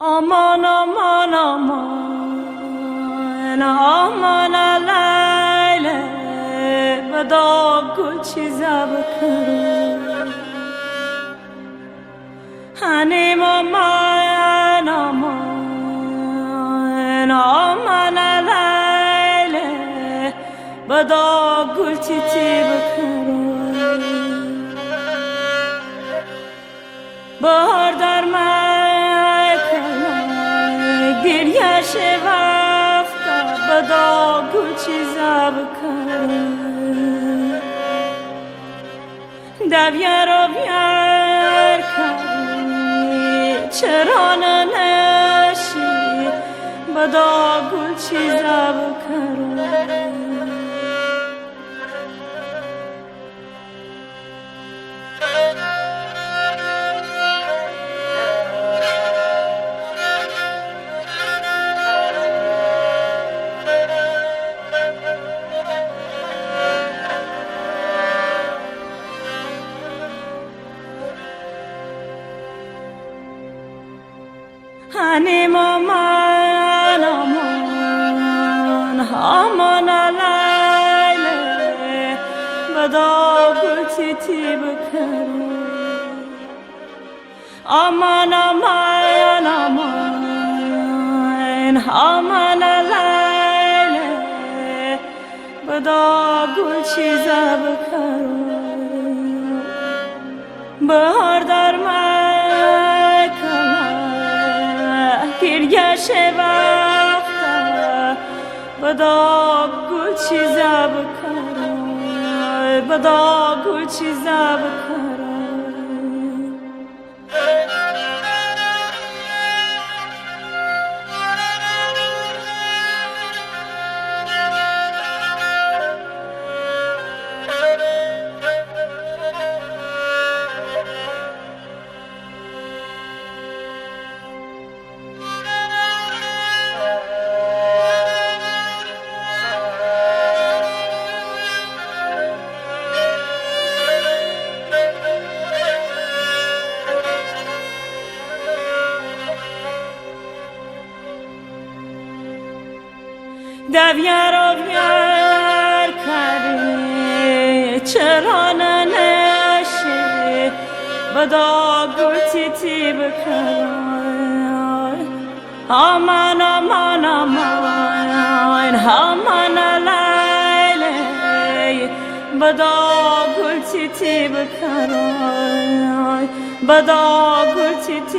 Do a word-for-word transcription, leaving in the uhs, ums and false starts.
Aman, aman, aman, aman ə Ləylə, bıdo qul çizə bıkəro. Hənim aman, aman, aman ə Ləylə, bıdo qul çiçi bıkəro. Bıhor dar məkəno, qıryə şe vaxtə, bıdo qul çizə bıkəro. Dəvyəro vyər kəni, çəron nışi, bıdo qul çizə bıkəro. Hənim aman, aman, aman ə Ləylə, bıdo qul çiçi bıkəro. Aman, aman, aman, aman ə Ləylə, bıdo qul çizə bıkəro. Bıhor dar məkəno, qıryə şe vaxtə, bıdo qul çizə bıkəro, bıdo qul çizə bıkəro. Dəvyəro vyər kəni, çəron nışi, bıdo qul çiçi bıkəro. Aman, aman, aman, aman ə Ləylə, bıdo qul çiçi bıkəro, bıdo qul çiçi